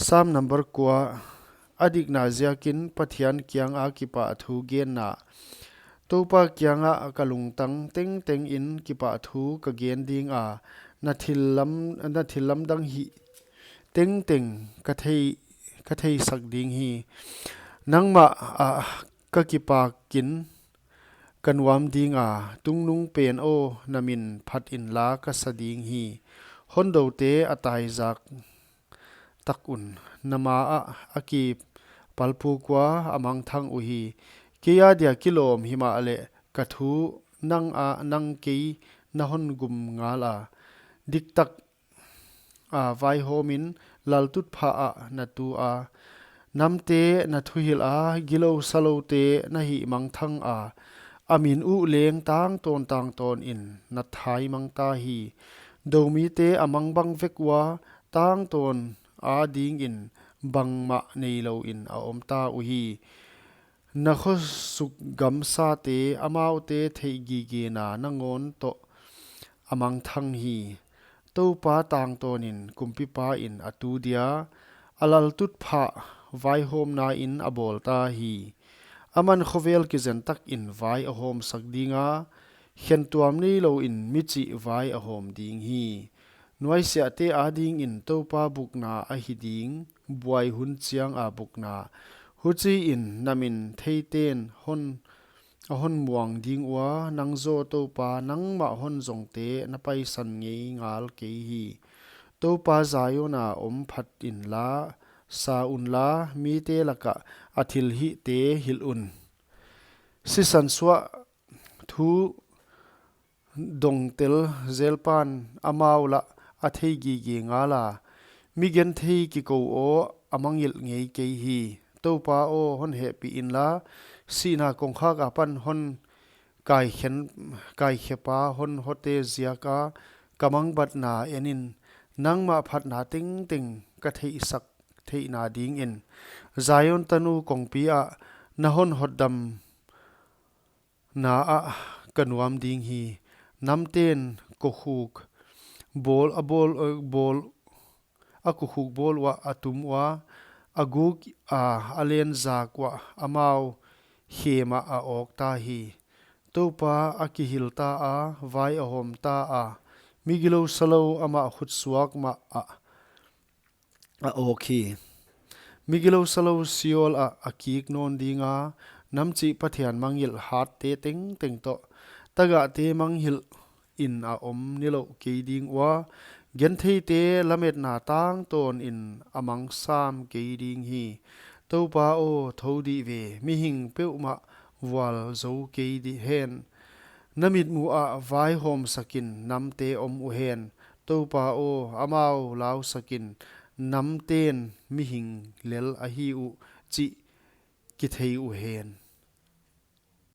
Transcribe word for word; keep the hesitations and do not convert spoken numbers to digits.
Psalm number kua. A dikna ziakin Pathian kianga kipahthu genna. Toupa kiangah ka lungtang tengtengin kipahthu ka gen dinga, na thillam, na thillamdang hih tengteng ka thei, ka theisak ding hi. Nangmah ah ka kipakin ka nuam dinga, tungnungpen aw, na min phat inla ka sa ding hi. Hondote a taizak tak un, na maah a kipalpuk ua a mangthang uhi. Kei adia kilawm himahleh ka thu nang a, nang kei na hon gum ngala. Diktak a vaihawmin laltutphah ah na tu a. Namte na thuhilha, gilou saloute na hihmangthanga, a min uh leng tangtawn tangtawnin na thaimangta hi. Doumite a mangbang vek ua, tangtawn adingin bangmah neilouin a omta uhi. Na khosuk gamsate, amaute theihgigena nangawn toh a mangthang hi. Toupa tangtawnin kumpipain a tu dia, a laltutphah vaihawmnain a bawlta hi. Aman khovel kizen takin vai a hawmsak dinga, khentuam neilouin michih vai a hawm ding hi. Nuaisiahte adingin Toupa bukna ahi ding, buai hun chianga bukna. Huchiin na min theiten hon, a hon muang ding ua, nang zaw Toupa nangmah hon zongte na paisan ngei ngal kei hi. Toupa Ziona om phat inla, sa unla, mite lakah a thilhihte hilh un. Sisan suah thu dongtel zelpan amau lah a theigige ngala. Mi genthei kikou aw, a mangngilh ngei kei hi. Toupa aw, hon hehpih inla, sihna kongkhak apan hon kaikhen, kaikhepa hon hote ziaka ka mangbatna enin, nangmah phatna tengteng ka theihsak theihna dingin, Zion tanu kongpi ah na hon hotdam na ah ka nuam ding hi. Namten kokhuk bawl a bawl, eh, bawl, a kokhuk bawl uah a tum ua, a guk a, a len zak uah amau khemah a awkta hi. Toupa a kihilta a, vai a hawmta a, mi gilou salou amah khutsuak mah ah a awk hi. Mi gilou salou Sheol ah a kik nawn dinga, namchih Pathian mangngilh hatte tengteng toh, tagahte mangngilh in a om nilouh kei ding ua, gentheite lametna tangtawnin a mangsam kei ding hi. Toupa aw, thou dih ve, mihing peuhmah vualzou kei dih hen. Na mitmuh ah vaihawmsakin namte om uhen. Toupa aw, amau lausakin namten mihing lel ahi uh chih kithei uhen.